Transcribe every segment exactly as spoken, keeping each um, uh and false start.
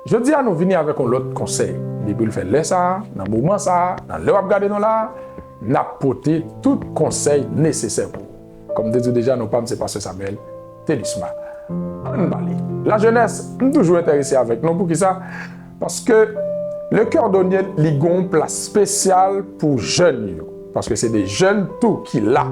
Jodi a, nou vini avèk yon lòt konsèy. Depi l fè lè sa a, nan moman sa a, nan lè w ap gade nou la a, n ap pote tout konsèy nesesè pou ou. Kòm m te di w deja, non pa m se Pastè Samuel Thelusma. Ann pale. Lajenès, m toujou enterese avèk nou. Poukisa? Paske Le Cordonnier, li gen yon plas espesyal pou jèn yo. Paske se de jèn tou ki la,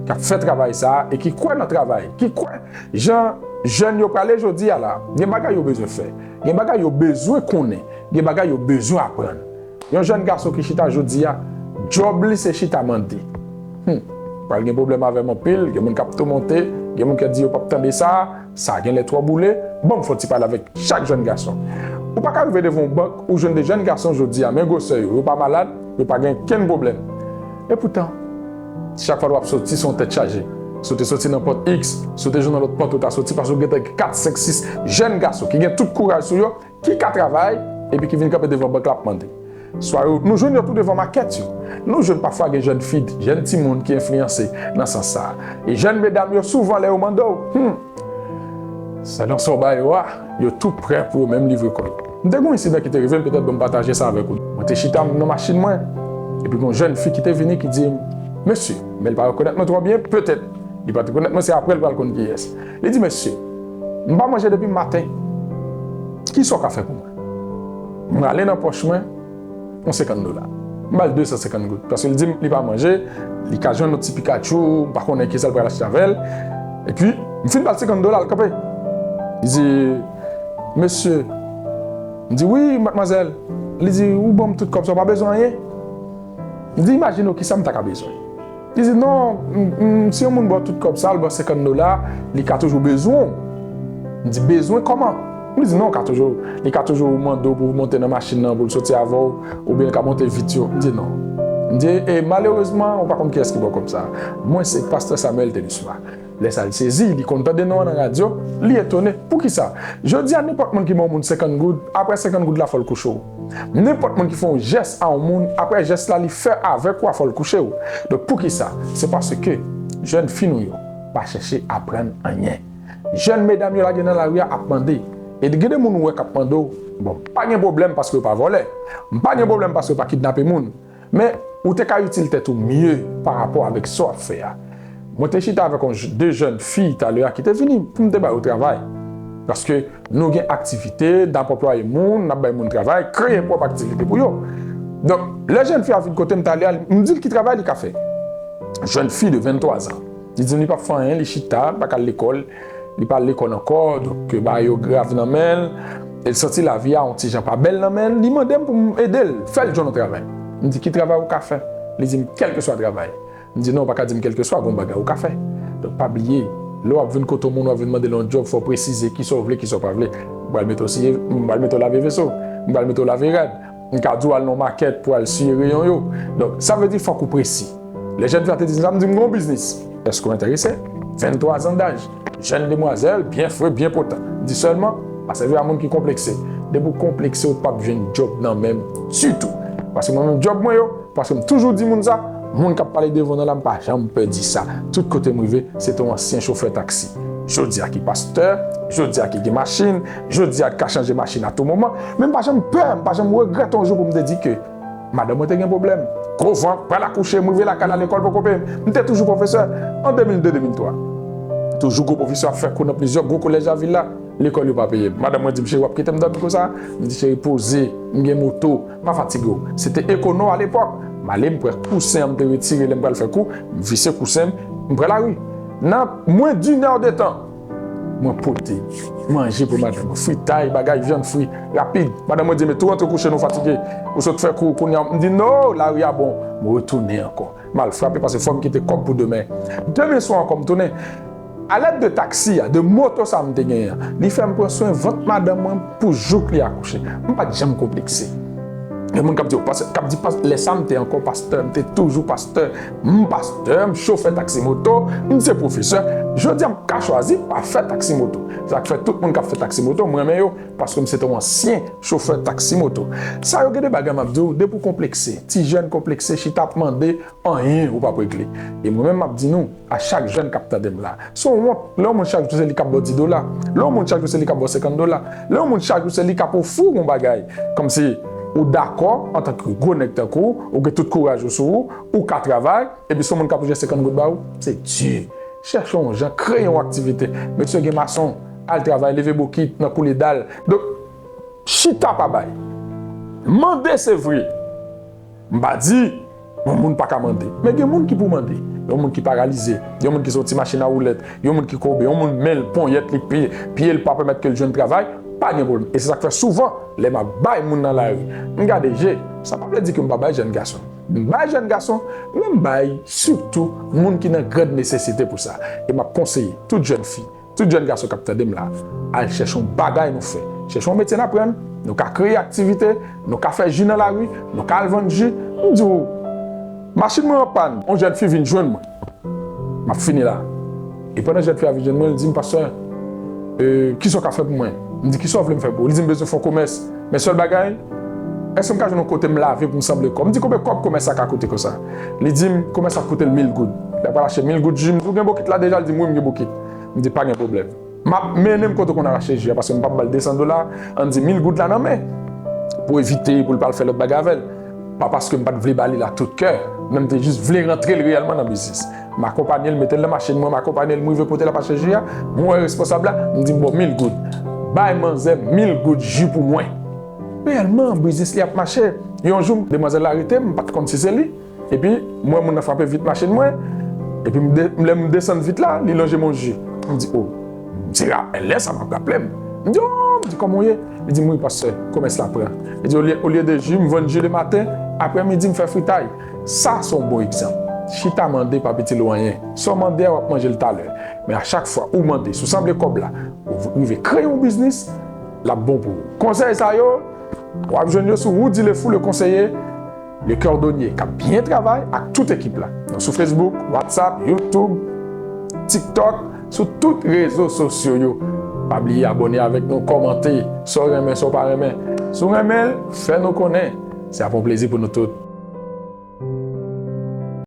k ap fè travay sa a e ki kwè nan travay, ki kwè jan jèn yo prale jodi a la. Gen bagay yo bezwen fè, gen bagay yo bezwen konnen, gen bagay yo bezwen aprann. Yon jèn gason ki chita jodi a, djòb li se chita mande. Hmm. Pral gen pwoblèm avè m anpil, gen moun k ap toumante, gen moun k ap di yo p ap tande sa, sa genlè twò boule. Ban m fè yon ti pale avèk chak jèn gason. Ou pa ka rive devan yon bank, ou jwenn de jèn gason jodi a, men gwosè yo, yo pa malad, yo pa gen kenn pwoblèm. Epoutan, chak fwa w ap soti, se yon tèt chaje. Si w te soti nan pòt X, si w te jwenn yon lòt pòt, ou ta soti paske w gentan gen kat, senk, sis jèn gason ki gen tout kouraj sou yo, ki ka travay, epi ki vin kanpe devan bank la ap mande. Swa yo, nou jwenn yo tou devan makèt yo. Nou jwenn pafwa gen jèn fi, jèn timoun ki enfliyanse nan sans sa a. E jèn medam yo, souvan lè yo mande w, hmm, sa nan sa w ba yo a, yo tou prè pou yo menm livre kò yo. M te gen yon ensidan ki te rive m, petèt ban m pataje sa avèk ou. Mwen te chita m nan machin mwen, epi gen yon jèn fi ki te vini ki di m, "Mesye," men l pa rekonèt mwen twò byen, petèt li pa t rekonèt mwen, se apre l pral konn kiyès. Li di, "Mesye, m pa manje depi maten. Kisa w ka fè pou mwen?" M rale nan pòch mwen yon senkant dola. M ba l de san senkant goud. Paske l di m li pa manje, li ka jwenn yon ti Pikachu, m pa konnen kisa l pral achte avè l. Epi, m fin ba l senkant dola, l kanpe. Li di, "Mesye," m di, "Wi, madmwazèl." Li di, "Ou ban m tout kòb sa, ou pa bezwen anyen?" M di, "Imajine w kisa m ta ka bezwen." Li di, "Non, m, m, si yon moun ba w tout kòb sa, l ba w senkant dola, li ka toujou bezwen w." M di, "Bezwen kòman?" Li di, "Non, ka toujou, li ka toujou mande w pou w monte nan machin nan, pou l soti avè w, oubyen l ka monte vit yo." M di, "Non." M di, "E malerezman, ou pa konn kiyès ki ba w kòb sa. Mwen, se Pastè Samuel Thelusma." Lè sa a, l sezi, li konn tande non an nan radyo, li etone. Poukisa? Jodi a, nenpòt moun ki ba yon moun senkant goud, apre senkant goud la, fò l kouche w. Nenpòt moun ki fè yon jès a yon moun, apre jès la, li fè avèk ou a, fò l kouche w. Donk, poukisa? Se paske jèn fi nou yo pa chèche aprann anyen. Jèn medam yo lage nan lari a ap mande. E gen de moun ou wè k ap mande w, bon, m pa gen pwoblèm paske yo pa vòlè. M pa gen pwoblèm paske yo pa kidnape moun. Men, ou te ka itil tèt ou mye pa rapò avèk sa w ap fè a. Mwen te chita avèk yon j-, de jèn fi talè a ki te vini pou m te ba yo travay. Paske nou gen aktivite, n ap anplwaye moun, n ap bay moun travay, kreye pwòp aktivite pou yo. Donk, lè jèn fi a vin kote m talè a, m di l ki travay li ka fè. Jèn fi de venntwa zan. Li di m li p ap fè anyen, li chita, li pa ka al lekòl, li pa al lekòl ankò, donk, bagay yo grav nan men l, e l santi lavi a yon ti jan pa bèl nan men l, li mande m pou m ede l, fè l jwenn yon travay. M di, "Ki travay ou ka fè?" Li di m, "Kèlkeswa travay." M di, "Non, ou pa ka di m kèlkeswa, gon bagay ou ka fè." Donk, pa bliye, lè w ap vin kote yon moun, w ap vin mande l yon djòb, fò w presize kisa w vle, kisa w pa vle. M pral mete w siye, m pral mete w lave veso, m pral mete w lave rad. M ka di w al nan makèt pou al siye reyon yo. Donk, sa vle di fòk ou presi. Lè jèn fi a te di m sa, m di m gen yon biznis. Èske w enterese? Venntwa zan daj. Jèn demwazèl, byen fre, byen potan. M di sèlman, pa sèvi a moun ki konplekse. Depi w konplekse, ou p ap jwenn djòb nan men m ditou. Paske mwen menm, djòb mwen yo, paske m toujou di moun sa, moun k ap pale devan w nan la, m pa janm pè di sa. Tout kote m rive, se te yon ansyen chofè taksi. Jodi a ki pastè, jodi a ki gen machin, jodi a ki ka chanje machin a tou moman. Men m pa janm pè, m pa janm regrèt yon jou pou m te di ke madanm mwen te gen pwoblèm. Gwo van, pral akouche, m rive lakay la, lekòl poko peye m. M te toujou pwofesè an de mil de, de mil twa. Toujou gwo pwofesè ap fè kou nan plizyè gwo kolèj lavil la. Lekòl yo pa peye m. Madanm mwen di m, "Cheri, w ap kite m dòmi konsa?" M di, "Cheri, poze, m gen moto, pa fatige w." Se te Ekono alepòk. M ale, m pran kousen an, m te retire lè m pral fè kou, m vise kousen m, m pran lari. Nan mwens d'une heure de temps, mwen pote manje pou madanm mwen, fritay, bagay, vyann fri, rapid. Madanm mwen di, "Men tou rantre kouche, nou fatige. Ou sot fè kou, kounye a," m di, "No, lari a bon." M retounen ankò. M al frape paske fò m kite kòb pou demen. Demen swa ankò m tounen. Alèd de taksi a, de moto sa m te genyen an, li fè m pran swen vant madanm mwen pou jouk li akouche. M pa t janm konplekse. Gen moun k ap di, pastè, k ap di, lè sa m te ankò pastè, m te toujou pastè, m pastè, m chofè taksi moto, m se pwofesè. Jodi a, m ka chwazi pa fè taksi moto. Sa k fè tout moun k ap fè taksi moto, m renmen yo, paske m se te yon ansyen chofè taksi moto. Sa yo gen de bagay m ap di w, depi w konplekse, ti jèn konplekse, chita ap mande, anyen ou p ap regle. E mwen menm, m ap di nou, a chak jèn k ap tande m la, se yon wont lè yon moun chak jou se li k ap ba w dis dola, lè yon moun chak jou se li k ap ba w senkant dola, lè yon moun chak jou se li k ap ofri w yon bagay, kòmsi ou dakò, antanke gwo nèg tankou w, ou gen tout kouraj ou sou ou, ou ka travay, epi se yon moun k ap jwenn senkant goud ba ou, se di. Chèche yon jan, kreye yon aktivite. Mesye, gen mason, al travay, leve bokit nan koule dal. Donk, chita pa bay. Mande se vre. M pa di yon moun pa ka mande. Men gen moun ki pou mande. Yon moun ki paralize. Yon moun ki se yon ti machin a woulèt. Yon moun ki koube. Yon moun men l ponyèt li, pye, pye l pa pèmèt ke l jwenn travay. Pa gen pwoblèm. E se sa k fè souvan, lè m ap bay moun nan lari, m gade je. Sa pa vle di ke m pa bay jèn gason. M bay jèn gason, men m bay sitou moun ki nan grand nesesite pou sa. E m ap konseye tout jèn fi, tout jèn gason k ap tande m la, al chèche yon bagay nou fè. Chèche yon metye n aprann, nou ka kreye aktivite, nou ka fè ji nan lari, nou ka al vann ji. M di w, machin mwen an pàn, yon jèn fi vin jwenn mwen. M ap fini la. E pandan jèn fi a vin jwenn mwen, li di m, pastè, e, kisa w ka fè pou mwen? M di, kisa w vle m fè pou ou? Li di m bezwen fè yon komès. Men sèl bagay, èske m ka jwenn yon kote m lave pou m sanble kò? M di, konbyen kòb komès sa ka koute konsa? Li di m, komès sa koute l mil goud. Li pral achte mil goud ji. M di, ou gen bokit la deja? Li di m, wi, m gen bokit. M di, pa gen pwoblèm. M ap mennen m kote w konn al achte ji a, paske m p ap ba l de san dola, ann di mil goud la nan men, pou evite, pou l pa al fè lòt bagay avè l. Pa paske m pa t vle ba li la tout kè, men m te jis vle rantre l reyèlman nan biznis. M akonpanye l, mete l nan machin mwen, m akonpanye l, m rive kote l ap achte ji a, m wè responsab la, m di m ba w mil goud. Bay manzè mil goud ji pou mwen. Reyèlman, biznis li ap mache. Yon jou, demwazèl la rete m, m pa t konn si se li. Epi, m wè moun nan frape vit machin mwen. Epi, m de- lè m desann vit la, li lonje m yon ji. M di, o, m di, a, lè sa m ap raple m. M di, o, m di, kòman w ye? Li di m, wi, pastè, komès la pran. Li di, olye, olye de ji, m vann ji lematen, aprèmidi, m fè fritay. Sa se yon bon egzanp. Chita mande pa pitit ou anyen. Sa w mande a, w ap manje l talè. Men a chak fwa ou mande, si w sanble kòb la, ou rive kreye yon biznis, l ap bon pou ou. Konsèy sa yo, w ap jwenn yo sou Roody Lefou, le conseiller, le cordonnier, k ap byen travay ak tout ekip la. Nou sou Facebook, WhatsApp, YouTube, TikTok, sou tout rezo sosyo yo. Pa bliye abòne avèk nou, kòmante, sa w renmen, sa w pa renmen. Si w renmen l, fè nou konnen. Se ap yon plezi pou nou tout.